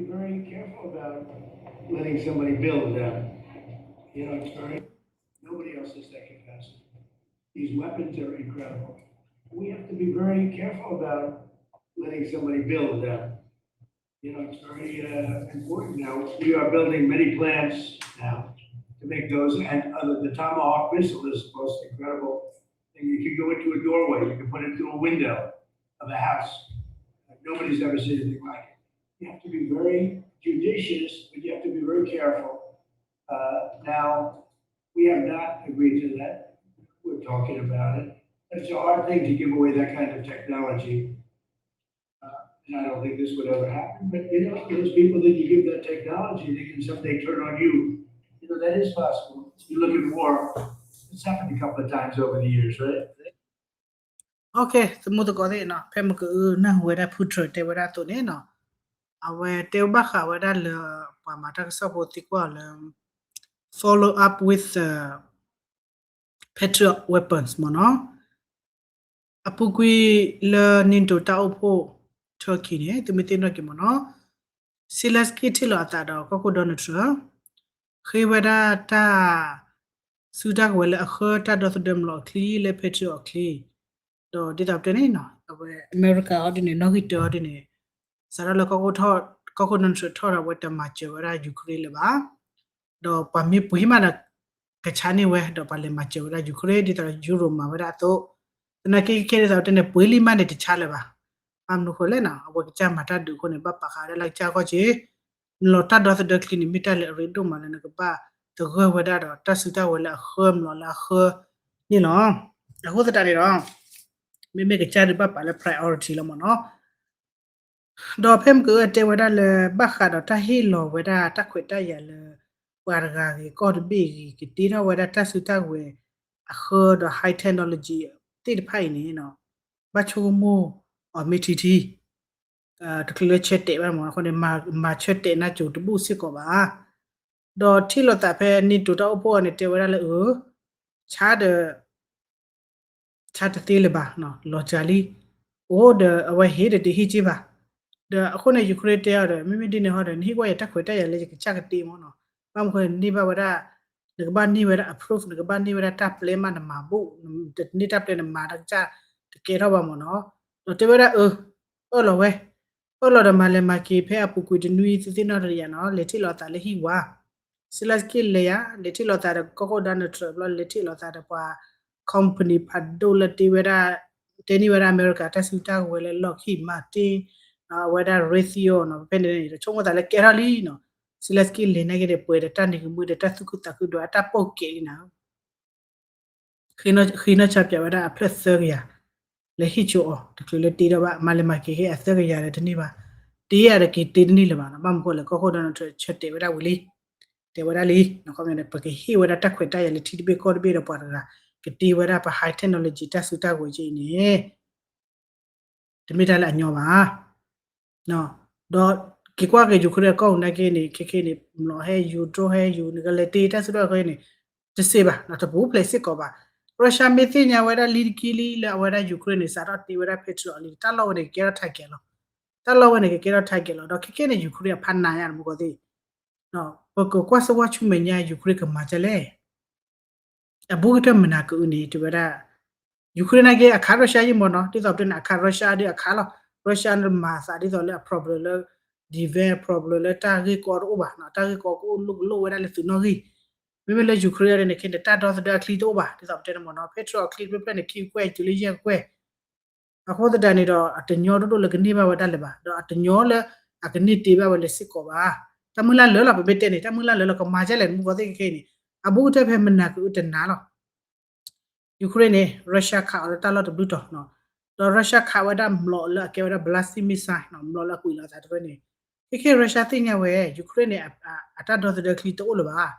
very careful about letting somebody build them. You know, it's very, nobody else has that capacity. These weapons are incredible. We have to be very careful about letting somebody build them. You know, it's very uh, important now. We are building many plants now to make those and other. The Tomahawk missile is the most incredible thing. You can go into a doorway, you can put it through a window of a house. Nobody's ever seen anything like it. You have to be very judicious, but you have to be very careful. Uh, now, we have not agreed to that. We're talking about it. But it's a hard thing to give away that kind of technology. Uh, and I don't think this would ever happen, but you know, those people that you give that technology, they can someday turn on you. You know, that is possible. You look at war, it's happened a couple of times over the years, right? Okay, သမူသကိးသ့ၣ်နီၤ, ဖဲမ့ၢ်ကအုနၢ်ဟူဝဲဒၣ် ဖုထြၢၣ် တဲဝဲဒၣ်အသိးန့ၣ်နီၤ, အဝဲတဲဘၣ်ဃးဝဲဒၣ်လၢ ပှၤမၤတၢ်ကစီၣ်ဖိသံကွၢ်အီၤလၢ follow up with the Patriot weapons မ့ၢ်နီၤ. အပူၤကွံာ်လၢ NATO တၢ်အိၣ်ဖှိၣ် Turkey န့ၣ် သုမ့ၢ်သ့ၣ်နီၣ်က့ၤမ့ၢ်နီၤ, Zelensky ထံၣ်လိာ်အသးဒီးကီၢ်ခိၣ် Donald Trump ဃ့ဝဲဒၣ်တၢ်စုတၢ်ကဝဲၤလၢအဃၢတၢ်ဒီသဒၢမျိာ်အချံလၢ Patriot အချံ, ဒီးဒ်သိးပတဲန့ၣ်နီၤ အဝဲအမဲရကၤအီၤဒ်န့ၣ် နီၣ်ဂံၢ်တၢအီၤဒ်န့ၣ် စးထီၣ်လၢ ကီၢ်ခိၣ် Donald Trump ထီၣ်ဒီး အဝဲတမၤစၢၤဝဲဒၣ် Ukraine လၢၤဘၣ်, ဒီးပှၤမ့ၢ်ပှ့ၤမးဒီး ကဆါန့ၢ်ဝဲ ဒီးပှၤလဲၤမၤစၢၤဝဲဒၣ် Ukraine ဒ်သိး Europe မၤဝဲဒၣ်အသိး, သနာ်က့ခဲခဲဒ်သိးတဲန့ၣ် ပှ့ၤလံမးန့ၣ်တဆါလၢၤဘၣ်, ဘၣ်မနုၤဃိလဲၣ်နီၤ အဝဲကစၢ်မၤတၢ်ဒုးအဃိန့ၣ် ဘၣ်ပာ်ဃာ်ဝဲဒၣ်လၢကစၢ်ခီၣ်က့ၤ လီၤတၢ်ဒီသဒၢချံန့ၣ် မ့ၢ်တၢ်လၢအရ့ဒိၣ်မးလၢနကဘၣ်သဂၢၢ်ဝဲဒၣ်ဒီး တၢ်စုတၢ်ဝဲၤလၢအဃၢမျိာ်လၢအဃၢန့ၣ်လီၤ. အဃိသတးန့ၣ်ဒီး မ့မ့ၢ်ကစၢ်ဒုးဘၣ်ပာ်လၢ priority လီၤမ့ၢ်နီၤ. ဒီးဖဲမ့ၢ်ကအုတဲဝဲဒၣ်လၢ ဘၣ်ဃးဒီးတၢ်ဟ့ၣ်လီၤဝဲဒၣ်တၢ်ခွဲးတၢ်ယာ်လၢ ပှၤတဂၤဂ့ၤ ကီၢ်တဘ့ၣ်ဂ့ၤ ကတ့ထီၣ်ဝဲဒၣ်တၢ်စုတၢ်ဝဲၤအဃၢဒီး high technology သ့ၣ်တဖၣ်အံၤန့ၣ် ဘၣ်ဆိကမိၣ်အီၤမ့ၢ်ထံထံ တချုးလၢဆၢတဲာ်ဘၣ်မ့ၢ်အဃိန့ၣ် မၤဆၢတဲာ်နၢ်ကၠိတဘူၣ်စ့ၢ်ကီးဘၣ်. ဒီးထံၣ်လိာ်သးဖဲ NATO တၢ်အိၣ်ဖှိၣ်အံၤန့ၣ် တဲဝဲဒၣ်လၢအ ဆါဒီး ဆါတသ့လၢၤဘၣ်, လီၤစှၤလံ, အိၣ်ဒီးအဝဲဟ့ၣ်ဒီးတဟ့ၣ်က့ဘၣ်. ဒီးအဃိန့ၣ် Ukraine တဲအီၤဒီး မ့မ့ၢ်ဒ်န့ၣ်ဟီဒီး နဟ့ၣ်ကွၢ်ယၤတၢ်ခွဲးတၢ်ယာ်လၢယကစၢ်ကတ့မ့ၢ်နီၤ, ဘၣ်မနုၤဃိန့ၣ် န့ၢ်ဘၣ်ဝဲဒၣ် နကဘၣ်န့ၢ်ဝဲဒၣ် approve နကဘၣ်န့ၢ်ဝဲဒၣ်တၢ်ပျဲမးနမၤဘူၣ်, တန့ၢ်တၢ်ပျဲနမၤတၢ်ကစၢ်တကဲထီၣ်ဘၣ်မ့ၢ်နီၤ. ဒီးတဲဝဲဒၣ်အၢ အၢၣ်လီၤဝဲ အၢၣ်လီၤဒီးမၤလဲၤမၤက့ၤဖဲအပူၤကွံာ်တနွံသ့ၣ်သ့ၣ်နီၣ်တယၤနီၤ လဲၤထံၣ်လိာ်သးလၢဟံၣ်ဝါ Zelensky လဲၤယၤ လဲၤထံၣ်လိာ်သးဒီးကီၢ်ခိၣ် Donald Trump ဘျီလဲၤထံၣ်လိာ်သးဒီးပှၤ company ဖးဒိၣ်လၢတ့ဝဲဒၣ် တဲန့ၢ်ဝဲဒၣ်အမဲရကၤတၢ်စုတၢ်ဝဲၤလၢ Lockheed Martin အဝဲဒၣ် Raytheon နီၤ ဖဲန့ၣ်န့ၣ် ဒီးဆိကမိၣ်သးလၢကဲထီၣ်လံနီၤ Zelensky လဲၤနာ်က့ဒီးပှဲၤဒီးတၢ်နံၤကမှံဒီးတၢ်သူၣ်ခုသးခုဒီးအတၢ်ပိာ်ကဲးလံနီၤ ဃ့နီၢ်ဆၢပၠးဝဲဒၣ်အဖျၢၣ်သၢကယၤ လဲၤဟ့ၣ်ဆိအီၤ တချုးလၢတ့ထီၣ်ဘၣ် မၤလဲၤမၤက့ၤဟ့ၣ်အသၢကယၤဒီးတန့ၢ်ဘၣ် တ့ယၤဒီးက့ၤတ့တန့ၢ်လၢၤဘၣ်နီၤ ဘၣ်မနုၤဃိလဲၣ် ကီၢ်ခိၣ် Donald Trump ဆၢတဲာ်ဝဲဒၣ်ဝံၤလံ တဲဝဲဒၣ်လံ ပကဟ့ၣ်ဝဲဒၣ်တၢ်ခွဲးတၢ်ယာ်လၢထံတဘ့ၣ်ကီၢ်တဘ့ၣ်ဒီးပှၤတဂၤ ကတ့ဝဲဒၣ်ပှၤ high technology တၢ်စုတၢ်ဝဲၤက့ၤအံၤန့ၣ် တမ့ၢ်တၢ်လၢအညီဘၣ် ဒီးက့ၤကွၢ်က့ၤ Ukraine အကီၢ်ပူၤနာ်က့န့ၣ် ခဲခဲန့ၣ် မျိာ်ဟဲယူၤ drone ဟဲယူၤ နကလဲၤတ့တၢ်စုတၢ်ဝဲၤန့ၣ် တစ့ဘၣ် တပူၤဖျဲးစ့ၢ်ကီးဘၣ် Russia မ့ၢ်သ့ၣ်ညါဝဲဒၣ်လံတက့ၢ်လံလၢအဝဲဒၣ် Ukraine န့ၣ် စးထီၣ်တ့ဝဲဒၣ် Patriot လံ တၢ်လီၢ်ဝဲန့ၣ် ကကဲထီၣ် target လီၤ တၢ်လီၢ်ဝဲန့ၣ် ကကဲထီၣ် target လီၤ ဒီးခဲခဲန့ၣ် Ukraine အဖးနးညါတမူကီၢ်သ့ၣ် ပကကွၢ်စၢဝါဆူမဲာ်ညါ Ukraine ကမၤဒ်လဲၣ် အဘူးကတၢၢ်မနၤကအုန့ၣ် တဲဝဲဒၣ် Ukraine နာ်က့ အခး Russia ယံၢ်မ့ၢ်နီၤ ဒ်သိးပတဲန့ၣ် အခး Russia ဒီးအခးလီၤ Russia န့ၣ်မၤသးဒ်သိးလၢအ problem လၢ defense problem လၢတၢ်ဂ့ၢ်ကီတအိၣ်ဘၣ် တၢ်ဂ့ၢ်ကီကအိၣ်လိၣ်ကလိၣ်ဝဲဒၣ်လၢသုးနီၣ်ဂံၢ် မ့မ့ၢ်လၢ Ukraine န့ၣ် ခဲန့ၣ် တၢ်ဒီသဒၢအချံတအိၣ်ဘၣ် ဒ်သိးပတဲန့ၣ်မ့ၢ်နီၤ Patriot အချံတဖျၢၣ်ဖျၢၣ်န့ၣ် ခံကွဲၢ်တုၤလၢယဲၢ်ကွဲၢ် အဃိသတးန့ၣ်ဒီး အတညီဒိၣ်ဒိၣ်လၢကန့ၢ်ဘၣ်ဝဲဒၣ်လၢၤဘၣ် ဒီးအတညီလၢအကန့ၢ်တ့ဘၣ်ဝဲလၢၤစ့ၢ်ကီးဘၣ် တၢ်မုၢ်လၢ်လၢာ်လီၤ ပမ့ၢ်တဲန့ၣ် တၢ်မုၢ်လၢ်လၢာ်လီၤ ကမၤဒ်လဲၣ် တမူကီၢ်သ့ၣ်ခဲခဲအံၤန့ၣ် အဘူးကတၢၢ်ဖဲမနၤကအုတနၤလီၤ Ukraine န့ၣ် Russia ခးအီၤလၢတၢ်လီၢ်တဘျုးတီၤ ဒီး Russia ခးဝဲဒၣ်မျိာ်လၢအကဲဝဲဒၣ် ballistic missile မျိာ်လၢအကွံာ်လီၤအသးတဖျၢၣ်န့ၣ် ခဲခဲ Russia သ့ၣ်ညါဝဲ Ukraine န့ၣ် အတၢ်ဒီသဒၢချံတအိၣ်လၢၤဘၣ်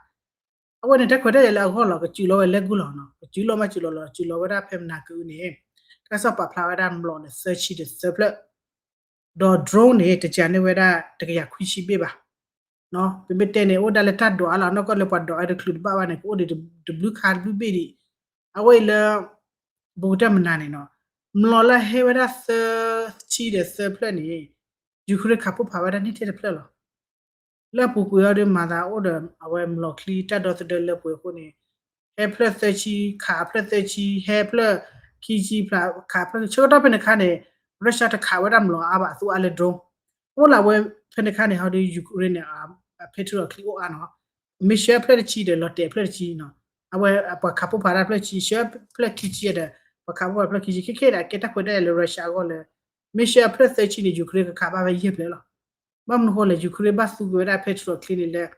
အဝဲန့ၣ် တၢ်ခွဲးတၢ်ယာ်လၢအဂီၢ်လီၤ ကစုးလီၤဝဲလဲၤကူလီၤ ကစုးလီၤမးစုးလီၤလီၤ စုးလီၤဝဲဒၣ်ဖဲမနၤကအုန့ၣ် တၢ်ကစီၣ်ပာ်ဖျါဝဲဒၣ်မျိာ်န့ၣ် သၢဆံဒီးသၢဖျၢၣ် ဒီး drone န့ၣ် တစှၤန့ၢ်ဝဲဒၣ် တကယၤခွံဆံဘ့ၣ်ဘၣ် ပမ့ၢ်တဲန့ၣ် အိၣ်ဒၣ်လၢတၢ်ဒွးအါလီၤ နီၢ်ကီၢ်လၢပှၤဒွးဝဲတချုးတဘၣ်ဘၣ်န့ၣ် ကအိၣ်ဒံးတဘျုးခါတဘျုးဘ့ၣ်ဒံး အဝဲအံၤလၢ ဘူးကတၢၢ်မနၤန့ၣ်နီၤ မျိာ်လၢဟဲဝဲဒၣ်သၢဆံဒီးသၢဖျၢၣ်န့ၣ် Ukraine ခးပိၢ်ဖးဝဲဒၣ်န့ၢ်ထဲတဖျၢၣ်လီၤ လၢအပူၤကွံာ်အီၤဒီး မၤသးအိၣ်ဒီး အဝဲမျိာ်ချံတၢ်ဒီသဒၢလၢပှဲၤအဃိန့ၣ် ဟဲဖျၢၣ်သၢဆံ ခးဖျၢၣ်သၢဆံ ဟဲဖျၢၣ်ခံဆံ ဖျးခးဖျၢၣ် ဆၢကတီၢ်ဖဲန့ၣ်အခါန့ၣ် Russia တခးဝဲဒၣ်မျိာ်အါဘၣ် အသူအါလၢ drone အိၣ်လၢအဝဲဖဲန့ၣ်အခါန့ၣ် ဟီဒီး Ukraine န့ၣ် Patriot ချံအိၣ်အါနီၤ မ့ၢ်ဆှၢဖျၢၣ်တဆံဒီး လီၤတဲာ်ဖျၢၣ်တဆံနီၤ အဝဲပှၤခးပိၢ်ဖးတၢ်ဖျၢၣ်ဆံ ဆှၢဖျၢၣ်ခံဆံဒီး ပှၤခးပိၢ်ဖးဖျၢၣ်ခံဆံ ခဲခဲန့ၣ် အကဲတၢ်ခွဲးတၢ်ယာ်လၢ Russia အဂီၢ်လၢ မ့ၢ်ဆှၢအဖျၢၣ်သၢဆံန့ၣ် Ukraine ကခးဘၣ်ဝဲယဲၢ်ဖျၢၣ်လီၤ. ဘၣ်မနုၤဃိလဲၣ် Ukraine ဘၣ်သူက့ၤဝဲဒၣ် Patriot ချံန့ၣ်လၢ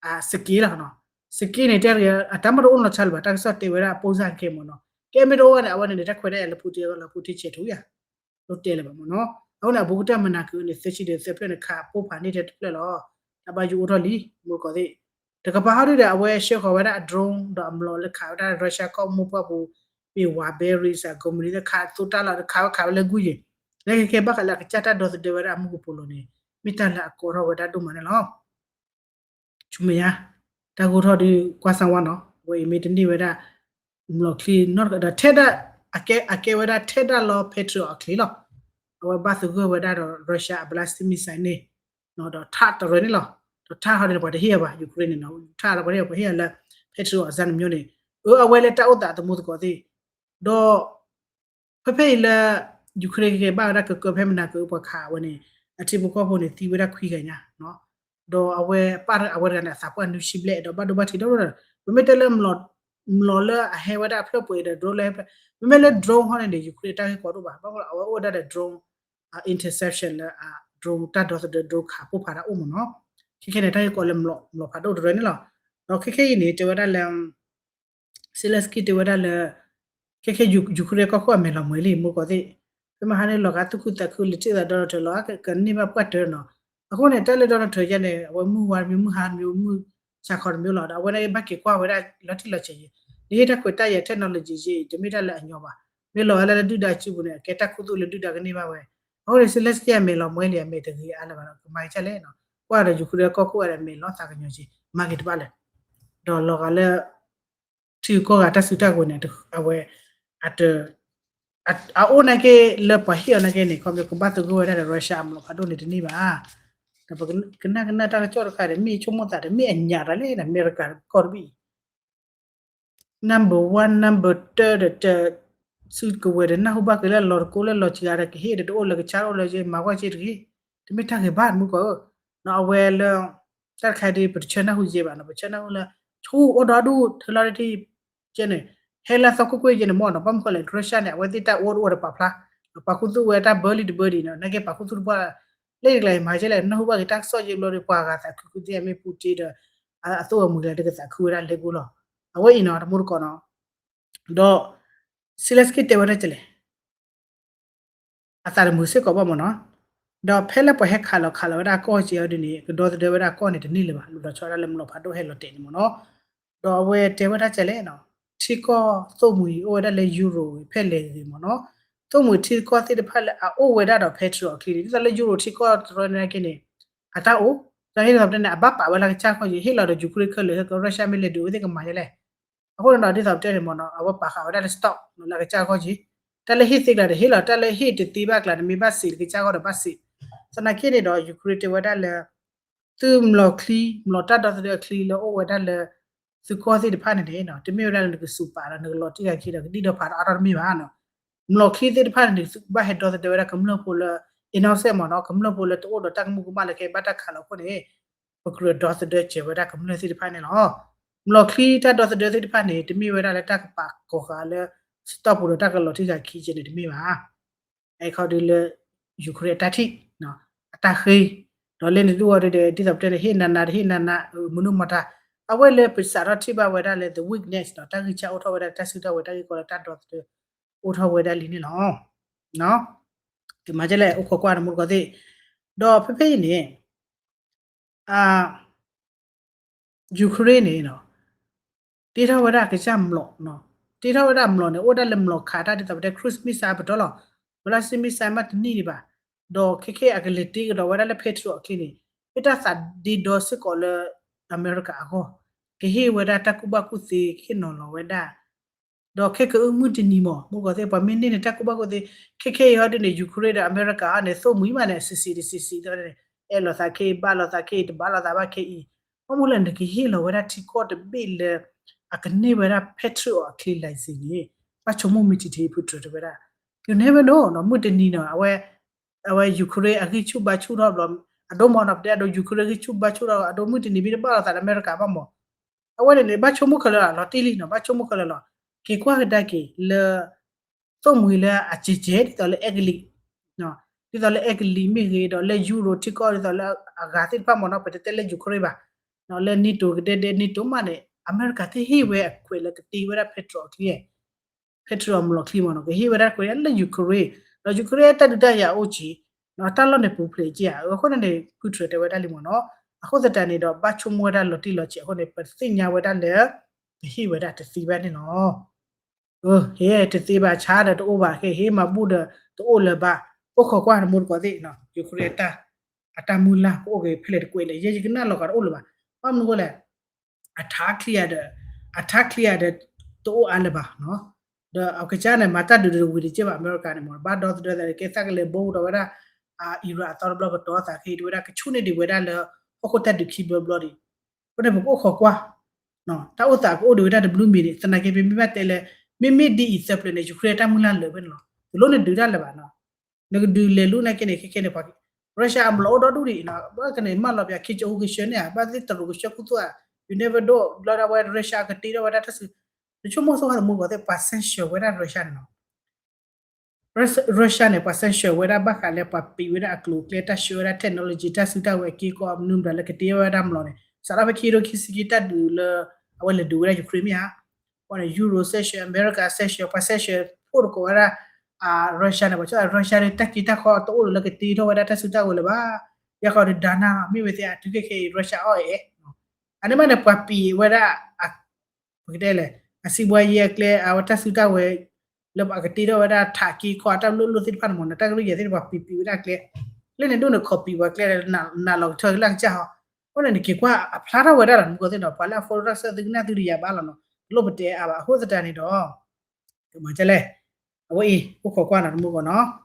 အ scale လီၤနီၤ scale န့ၣ် တဲတဂ့ၤ အတၢ်မ့ၢ်တအိၣ်နီတဆါလၢၤဘၣ် တၢ်ကစီၣ်တဲဝဲဒၣ်အပိၢ်စၢ်ခဲမ့ၢ်နီၤ ကဲမ့ၢ်တအိၣ်ဘၣ်န့ၣ် အဝဲန့ၣ်န့ၣ် တၢ်ခွဲးတၢ်ယာ်လၢ Putin အဂီၢ်လီၤ Putin ဆဲးထူယၤ တအိၣ်တဲလၢၤဘၣ်မ့ၢ်နီၤ အဃိန့ၣ် အဘူးကတၢၢ်မနၤက့န့ၣ် သၢဆံဒီးသၢဖျၢၣ်န့ၣ် ခးပိၢ်ဖးန့ၢ်ထဲတဖျၢၣ်လီၤ တၢ်ဘၣ်ယိၣ်အိၣ်ထီၣ်လံ မူကီၢ်သ့ၣ် တကပၤဟီဒုဒီး အဝဲဆှၢဃီၤဝဲဒၣ်အ drone ဒီးအမျိာ်လၢခးဝဲဒၣ် Russia ကီၢ်မိၢ်ပှၢ်ပူၤ မ့ၢ် Wildberries ကုမ္ပဏီ လၢခးသိတၢ်လီၤ တခးဝဲခးဝဲလၢဂုၢ်ယံၤ လၢခဲခဲဘၣ်ဃးလၢအကစၢ်တၢ်ဒီသဒၢဝဲဒၣ်အမူကပိာ်လိၤန့ၣ် မ့ၢ်တၢ်လၢအကီထီၣ်ဝဲဒၣ်ဒိၣ်မးန့ၣ်လီၤ ဆူမဲာ်ညါ တၢ်ဂိၢ်ထီၣ်ဒုးကွၢ်စၢ်ဝါနီၤ အဝဲအံၤမ့ၢ်တန့ၢ်ဝဲဒၣ် မျိာ်ချံနီတကဒီးထဲဒၣ် အကဲဝဲဒၣ်ထဲဒၣ်လီၤ Patriot အချံလီၤ အဝဲဘၣ်သဂၢၢ်ဝဲဒၣ်ဒီး Russia အ ballistic missile န့ၣ် ဒီးထၣ်တရၢန့ၣ်လီၤ ဒီးထၣ်ဟီဒ်န့ၣ် ပှၤတဟ့ၣ်အီၤဘၣ် Ukraine န့ၣ်နီၤ ထၣ်ဒီးပှၤတဟ့ၣ်အီၤ ပှၤဟ့ၣ်အီၤလၢ Patriot အစၢ်နမျိုးန့ၣ် အၢ အဝဲလၢတၢ်အိၣ်သးသမူသကိးသ့ၣ် ဒီး ဖဲဖဲအံၤလၢ Ukraine ကကဲဘၣ်ဝဲဒၣ်ကကၢဖဲမနၤကၢပှၤခးဝဲန့ၣ် အထံဖိကီၢ်ဖိန့ၣ် သံဝဲဒၣ်ခွံဂၤညါ ဒီးအဝဲပၢ်အဝဲတဂၤန့ၣ် အသးပှၢ်နွံဆံဘျဲၣ် ဒီးဘၣ်ဒိဘၣ်ထံးဒီး ပမ့ၢ်တဲလၢ မျိာ်လၢအဟဲဝဲဒၣ်အဖျၢၣ်ပှဲၤဒီး drone လၢ မ့မ့ၢ်လၢ drone ဟီန့ၣ်န့ၣ် Ukraine တၢ်ဂ့ၢ်ကီဒိၣ်ဘၣ် ဘၣ်မနုၤအဝဲအိၣ်ဝဲဒၣ်ဒီး drone interception လၢ drone တၢ်ဒီသဒၢ drone ခးပိၢ်ဖးတၢ်အိၣ်မ့ၢ်နီၤ ခဲခဲန့ၣ် တၢ်ဂ့ၢ်ကီလၢမျိာ်ဖးဒိၣ်တရၢန့ၣ်လီၤ ဒီးခဲခဲအံၤန့ၣ် တဲဝဲဒၣ်လၢ Zelensky တဲဝဲဒၣ်လၢ ခဲခဲ Ukraine ကီၢ်ခိၣ်အမဲာ်လီၤမှဲၤလံ မူကီၢ်သ့ၣ် ဖဲမဟါန့ၣ် လီၤဂာ်သူၣ်ခုသးခု လဲၤထံၣ်သး Donald Trump လီၤဂာ်ကန့ၢ်ဘၣ်ပှၢ်တၢၢ်နီၤ အဃိန့ၣ် တၢ်လၢ Donald Trump ယဲန့ၣ် အဝဲမုၢ်ဝါတမံၤ မုၢ်ဟါတမံၤ မုၢ်ဆါခီတမံၤလီၤ ဒီးအဝဲဒၣ်ဘၣ်က့ၤကွၢ်ဝဲဒၣ်လီၤတံၢ်လီၤဆဲးယံၤ နဟ့ၣ်တၢ်ခွဲးတၢ်ယာ် technology ယံၤ တမ့ၢ်တၢ်လၢအညီဘၣ် မ့ၢ်လီၤဂာ်လၢလၢဒုၣ်ဒါစုပူၤန့ၣ် အကဲတၢ်ခူသူၣ်လၢဒုၣ်ဒါကန့ၢ်ဘၣ်ဝဲ အဃိန့ၣ် Zelensky အမဲာ်လီၤမှဲၤလံ အမဲာ်တဂ့ၤအါလၢၤဘၣ်ဒီး ကမၤက့ၤဒ်လဲၣ်နီၤ ကွၢ်ဒီး Ukraine ကီၢ်ခိၣ်ဝဲဒီးမဲာ်လီၤသးကညီၤက့ၤ မၤက့ၤတဘၣ်လၢၤ ဒီးလီၤဂာ်လၢ ထံဂုၤကီၢ်ဂၤတၢ်စုတၢ်ကဝဲၤန့ၣ် အဝဲ အတ အအိၣ်နာ်က့ လၢပှၤဟ့ၣ်အီၤနာ်က့န့ၣ် ခီဖျိကဘၣ်သဂၢၢ်ဝဲဒၣ်ဒီး Russia အမျိာ်ဖးဒိၣ်န့ၣ်တန့ၢ်ဘၣ် ဒီးပကနၣ်ကနၣ်တၢ်ကစီၣ်တခါဒီး မ့ၢ်ဆိကမိၣ်သးဒီး မ့ၢ်အညၣ်တၢ်လဲၣ်ဒီး အမဲရကၤကီၢ်တဘ့ၣ်အံၤ number one number two ဒီး စုကဝဲၤဒီး နၢ်ဟူဘၣ်က့ၤလၢအလီၤတကိးလၢလီၤစှၤဒီး ကဟ့ၣ်ဒီးတအိၣ်လၢကဆါအိၣ်လၢ မၤကွၢ်စ့တဂ့ၤ တမ့ၢ်တၢ်ဂ့ၤဘၣ် မူကီၢ်ဧၢ နီၤ အဝဲလၢ တၢ်တခါဒ် ပတဆၢနၢ်ဟူယဲဘၣ်နီၤ ပဆၢနၢ်ဟူလၢ ဆူအိၣ်ဒီဒူၣ် ထၢလီၤတထံၣ် ကဲန့ၣ် ဟဲလၢသီခိၣ်ကွ့ၢ်ယဲန့ၣ်မ့ၢ်နီၤ ဘၣ်မနုၤဃိလဲၣ် Russia န့ၣ် အဝဲသ့ၣ်တၢ်အိၣ်တအိၣ်ဒီးပာ်ဖျါ ပာ်ခူသူၣ်ဝဲတၢ်ဘၢလံတဘၢဒံးနီၤ နာ်က့ပာ်ခူသူၣ်တပှၢ် လၢတကျါအံၤ မၤကဲလဲၣ် နၢ်ဟူဘၣ်က့ၤတၢ်ကစီၣ်ယဲဘျီဒီး ပှၤဂၤသးခုခုသ့ၣ်မ့ၢ်ပူၤတ့ဒီး အသိၣ်အမှံၤလၢတကသးခုဝဲဒၣ်လဲၤကိၣ်လီၤ အဝဲအံၤနီၤ တမူတကိးနီၤ ဒီး Zelensky တဲဝဲဒၣ်ကလဲၣ် အသးတမုာ်စ့ၢ်ကီးဘၣ်မ့ၢ်နီၤ ဒီးဖဲလၢပှၤဟဲခးလီၤခးလီၤဝဲဒၣ်အကီၢ်ကဲအီၤဒ်န့ၣ် ကဒီသဒၢဝဲဒၣ်အကီၢ်န့ၣ်တန့ၢ်လၢၤဘၣ် လူၤလီၤဆီဒၣ်လၢမျိာ်ဖးဒိၣ်ဟဲလီၤတဲာ်န့ၣ်မ့ၢ်နီၤ ဒီးအဝဲတဲဝဲဒၣ်ကလဲၣ်နီၤ ထံကီၢ်သိၣ်မှံၤအိၣ်ဝဲဒၣ်လၢ Europe ဖဲလဲၣ်ဂ့ၤမ့ၢ်နီၤ သိၣ်မှံၤထံကီၢ်သ့ၣ်တဖၣ်လၢအအိၣ်ဝဲဒၣ်ဒီး Patriot အချံန့ၣ် ဒ်သိးလၢ Europe ထံကီၢ်တရၢန့ၣ်က့န့ၣ် အတၢ်အိၣ် တၢ်ဟ့ၣ်လီၤသးပတဲန့ၣ် အဘၣ်ပာ်ဝဲလၢကစၢ်ခီၣ်က့ၤ ဟ့ၣ်လီၤဒီး Ukraine ခဲလၢာ် Russia မ့ၢ်လဲၤဒုးအဝဲသ့ၣ်ကမၤယဲလဲၣ် အဃိန့ၣ်ဒီး ဒ်သိးပတဲန့ၣ်မ့ၢ်နီၤ အဝဲပာ်ဃာ်ဝဲဒၣ်လၢ stock လၢကစၢ်ခီၣ်က့ၤ တၢ်လၢဟ့ၣ်သ့ကျါဒီးဟ့ၣ်လီၤ တၢ်လၢဟ့ၣ်တသ့ဘၣ်ကျါန့ၣ် မ့ၢ်ဘၣ်စံးလၢကစၢ်ခီၣ်ဒီးဘၣ်စံး သနာ်က့န့ၣ်ဒီး Ukraine တဲဝဲဒၣ်လၢ သုမျိာ်ချံ မျိာ်တၢ်ဒီသဒၢအချံလၢအိၣ်ဝဲဒၣ်လၢ သုကီၢ်သ့ၣ်တဖၣ်န့ၣ်န့ၣ် တမ့ၢ်ဝဲဒၣ်လၢနကစူးပာ်ဒီးနကလီၤတံၢ်ဂၤခံဒီးကဒံၣ်ဒီဖးဒီးအါထီၣ်တမ့ၢ်ဘၣ်နီၤ မျိာ်ချံသ့ၣ်တဖၣ်န့ၣ်န့ၣ် သုကဘၣ်ဟဲဒီသဒၢဝဲဒၣ်ကမျၢၢ်ဖိလၢ innocent မ့ၢ်နီၤ ကမျၢၢ်ဖိလၢတအိၣ်ဒီးတၢ်ကမူၣ်ကမၣ်လၢကဘၣ်တၢ်ခးလီၤအဃိန့ၣ် ပကြၢးဒီသဒၢစဲးဝဲဒၣ်ကမျၢၢ်သ့ၣ်တဖၣ်န့ၣ်လီၤ. မျိာ်ချံတၢ်ဒီသဒၢသ့ၣ်တဖၣ်န့ၣ် တမ့ၢ်ဝဲဒၣ်လၢတၢ်ကပာ်ကီၤဃာ်လၢ stock ပူၤဒီးတၢ်ကလီၤတံၢ်ဂၤခံကဲန့ၣ်တမ့ၢ်ဘၣ်. အခီဒုလၢ Ukraine အတၢ်ထံၣ် အတၢ်ဃ့ ဒီးလၢနဒုးဝဲဒီး ဒ်သိးပတဲန့ၣ် ဟ့ၣ်နၤနၤတဟ့ၣ်နၤနၤ မနုၤမတၤ အဝဲလၢပစးထီၣ်ထံၣ်ဘၣ်ဝဲဒၣ်လၢ the weakness ဒီး တၢ်ဂံၢ်စၢ်အိၣ်ထီၣ်ဝဲဒၣ် တၢ်စုကဝဲၤတၢ်ဂ့ၢ်ကီလၢတၢ်ဒီသဒၢ အိၣ်ထီၣ်ဝဲဒၣ်လံန့ၣ်လီၤ. ကမၤကဲလဲၣ် အိၣ်ခိးကွၢ်တမူတကိးသ့ၣ် ဒီးဖဲဖဲအံၤန့ၣ် Ukraine န့ၣ် တ့ထီၣ်ဝဲဒၣ်ကစၢ်မျိာ် တ့ထီၣ်ဝဲဒၣ်မျိာ်န့ၣ် အိၣ်ဒၣ်လၢမျိာ်ခးတၢ်ဒ်သိးပတဲ cruise missile ပတီၢ်လီၤ. ballistic missile မ့ၢ်တနံၣ်ဒံးဘၣ်. ဒီးခဲခဲအကလဲၤတ့ကဒီးဝဲဒၣ်လၢ Patriot အချံန့ၣ် မ့ၢ်တၢ်သးဒ့ဒီစ့ၢ်ကီးလၢ အမဲရကၤအဂီၢ် ကဟ့ၣ်ဝဲဒၣ်တၢ်ကူၣ်ဘၣ်ကူၣ်သ့ ကဟ့ၣ်နီၤလီၤဝဲဒၣ် ဒီးခဲကအုၣ်မုၢ်တနံၤမး မူကီၢ်သ့ၣ် ပှၤမ့ၢ်န့ၢ်န့ၣ် တၢ်ကူၣ်ဘၣ်ကူၣ်သ့ ခဲခဲအံၤဟီဒ်န့ၣ် Ukraine ဒီးအမဲရကၤဟီန့ၣ် သိၣ်မှံၤမးန့ၣ် စံးစံးတစံးစံးန့ၣ် အဲၣ်လိာ်သးခဲအံၤ ဘၣ်လိာ်သးခဲအံၤ တဘၣ်လိာ်သးဘၣ်ခဲအံၤ, ဘၣ်မနုၤလဲၣ် နကဟ့ၣ်လီၤဝဲဒၣ်ထံကီၢ်တဘ့ၣ်လၢ အကန့ၢ်ဝဲဒၣ် Patriot အချ့ license န့ၣ်, ဘၣ်ဆိကမိၣ်မုၢ်တနံၤ ဖုထြၢးတဲဝဲဒၣ်, you never know နီၤ, မုၢ်တနံၤနီၤ အဝဲ အဝဲ Ukraine အဂံၢ်ဆူၣ်ဘါဆူၣ်ထီၣ်ဘျီ, အဒိမ့ၢ်နီၤ ပတဲအဒိ Ukraine ဂံၢ်ဆူၣ်ဘါဆူၣ်ထီၣ် အဒိမုၢ်တနံၤမ့ၢ်တဘၣ်လိာ်သးဒီးအမဲရကၤဘၣ်မး, အဝဲန့ၣ်န့ၣ် ဘၣ်ဆိကမိၣ်ခဲလၢာ်လီၤ, လီၤတံၢ်လံနီၤ, ဘၣ်ဆိကမိၣ်ခဲလၢာ်လီၤ, က့ၤကွၢ်ကဒါက့ၤလၢ သိၣ်မှံၤလၢအကဲးကဲး ဒ်သိးလၢအဲကလံး, ဒ်သိးလၢအဲကလံးမ့ၢ်ဂ့ၤ ဒီးလၢ Euro ထံကီၢ် ဒ်သိးလၢအဂၤသ့ၣ်တဖၣ်မ့ၢ်နီၤ ပတတဲလၢ Ukraine ဘၣ်, လၢ NATO ကဒဲဒဲ NATO မးန့ၣ် အမဲရကၤသ့ၣ်ဟ့ၣ်ဝဲအခွဲးလၢကတ့ဝဲဒၣ် Patriot ချံ Patriot အမျိာ်ချံမ့ၢ်နီၤ, ကဟ့ၣ်ဝဲဒၣ်ခွဲးလၢ Ukraine, ဒီး Ukraine တၢ်ဒုးတၢ်ယၤအိၣ်က့ၤ, တၢ်လီၢ်န့ၣ်ပူၤဖျဲးက့ၤဧါ, အဃိန့ၣ်န့ၣ် ဖုထြၢးတဲဝဲဒၣ်လံမ့ၢ်နီၤ, အဃိသတးန့ၣ်ဒီး ဘၣ်ဆိကမိၣ်ဝဲဒၣ်လီၤတံၢ်လီၤဆဲးအဃိန့ၣ် ပသ့ၣ်ညါဝဲဒၣ်လၢ ကဟ့ၣ်ဝဲဒၣ်တသ့ဘၣ်န့ၣ်လီၤ. ဟ့ၣ်တသ့ဘၣ် ဆါဒီးတအိၣ်ဘၣ်, ဟ့ၣ်မၤဘူၣ်ဒီးတအိၣ်လၢၤဘၣ်, အိၣ်ခိးကွၢ်တမူတကိးသ့ၣ်, Ukraine အတၢ်မုၢ်လၢ်ကအိၣ်က့ၤဖဲလဲၣ်တကွဲးလဲၣ်, ယဲယကနၣ်လီၤကဒီးတအိၣ်လၢၤဘၣ်, ဘၣ်မနုၤအဃိလဲၣ် အထါချံဧါဒီး, အထါချံဧါဒီး တအိၣ်အါလၢၤဘၣ်, ဒီးအကစၢ်န့ၣ် မၤတၢ်ဒုးတဝံၤတက့ၢ်ဘၣ် အမဲရကၤန့ၣ်မ့ၢ် ဘၣ်ဒီသဒၢသးကဲသးကလဲၤဘိဒီးဝဲဒၣ် Iran အသီတဘျီ ပတီၢ်သးခဲအံၤ တဝဲဒၣ်ကဆူၣ်န့ၢ်ဒံးဝဲဒၣ်လၢ ဟီၣ်ခိၣ်တၢ်ဒုးခံဘျီဘျီဒံး, အဃိန့ၣ် ပကအိၣ်ခိးကွၢ် တၢ်အိၣ်သးကအိၣ်ဒံးဝဲဒၣ်တဘျုးမံၤန့ၣ်, သနာ်က့ ပမ့ၢ်ဘၣ်တဲလၢ မ့မ့ၢ်ဒ်အံၤသၢပျၢၤန့ၣ် Ukraine တၢ်မုၢ်လၢ်လၢာ်ဖဲန့ၣ်လီၤ, တလိၣ်နဒုးတၢ်လၢၤဘၣ်နီၤ, နကဒုးလဲၤလူၤနာ်က့န့ၣ် ခဲခဲန့ၣ် Russia အမျိာ်အိၣ်ဒီဒူၣ်ဒံးနီၤ, ဘၣ်ကန့ၣ်မၢလီၤပှၤ ခ့ကၠိကဆှၢန့ၢ်ဧါ, ဘၣ်သ့ၣ်တရူးကဆှၢခူသူၣ်ဧါ, you never know ဘျီဒၣ်ဝဲ Russia ကတ့ထီၣ်ဝဲဒၣ်တၢ်စု, နဆိကမိၣ်ဆိကမိၣ်သးသမူကီးသ့ၣ် ပှၤ sanction ဝဲဒၣ် Russia န့ၣ်နီၤ Russia န့ၣ် ပှၤ sanction ဝဲဒၣ်ဘၣ်ဃးလၢပှၤပံးဝဲဒၣ်အကျိၤအကျဲ တၢ်ဆှၢဝဲဒၣ် technology တၢ်စုတၢ်ဝဲၤအက့ခီ မနုၤမတၤလၢကတ့ထီၣ်ဝဲဒၣ်မျိာ်န့ၣ် စးထီၣ်ဖဲခံကထိခံဆံခံတၢ်ဒုးလၢ အဝဲလဲၤဒုးဝဲဒၣ် Ukraine မ့ၢ်ဧါ, ပှၤန့ၣ် Euro sanction, America sanction, ပှၤ sanction ဖှိၣ်တကိးဝဲဒၣ် Russia န့ၣ် ပှၤဆိ Russia န့ၣ် တၢ်က့တၢ်ခီတအိၣ်လၢကတ့ထီၣ်ဝဲဒၣ်တၢ်စုတၢ်ဝဲၤလၢၤဘၣ်, ယဲဃီဒီး ဒါနၢ် မ့ၢ်ဝဲသ့ၣ်အတုၤခဲခဲအံၤ Russia အီၣ်အဲၣ် အန့ၣ်မးန့ၣ် ပှၤပံးဝဲဒၣ် ပကတဲလဲၣ် အစံးဘှါယဲအကျဲ အဝဲတၢ်စုတၢ်ဝဲၤ လၢပှၤကတ့ထီၣ်ဝဲဒၣ်ထးက့ခီ အတၢ်လိၣ်လိၣ်သ့ၣ်တဖၣ်န့ၣ်မ့ၢ်န့ၣ် တၢ်ကလုၢ်ယဲၢ်သ့ၣ်တဖၣ်ပံးပံးဝဲဒၣ်ကျဲ လၢန့ၣ်ဒိၣ်န့ၣ် ခီပံးဝဲကျဲ နးလီၤကထၢကလၢ်ကစၢ်ဟီ အဃိန့ၣ် နက့ၤကွၢ်အဖျါထီၣ်ဝဲဒၣ်လီၤ မူကီၢ်သ့ၣ်နီၤ ပှၤလၢအ follow တၢ်စုကနၣ်သုတယၤဘၣ်လီၤနီၤ တလိၣ်ပတဲအါဘၣ် အဃိသတးန့ၣ်ဒီး ကမၤကလဲၣ် အဝဲအံၤ အိၣ်ခိးကွၢ်နီၤ တမူကီၢ်နီၤ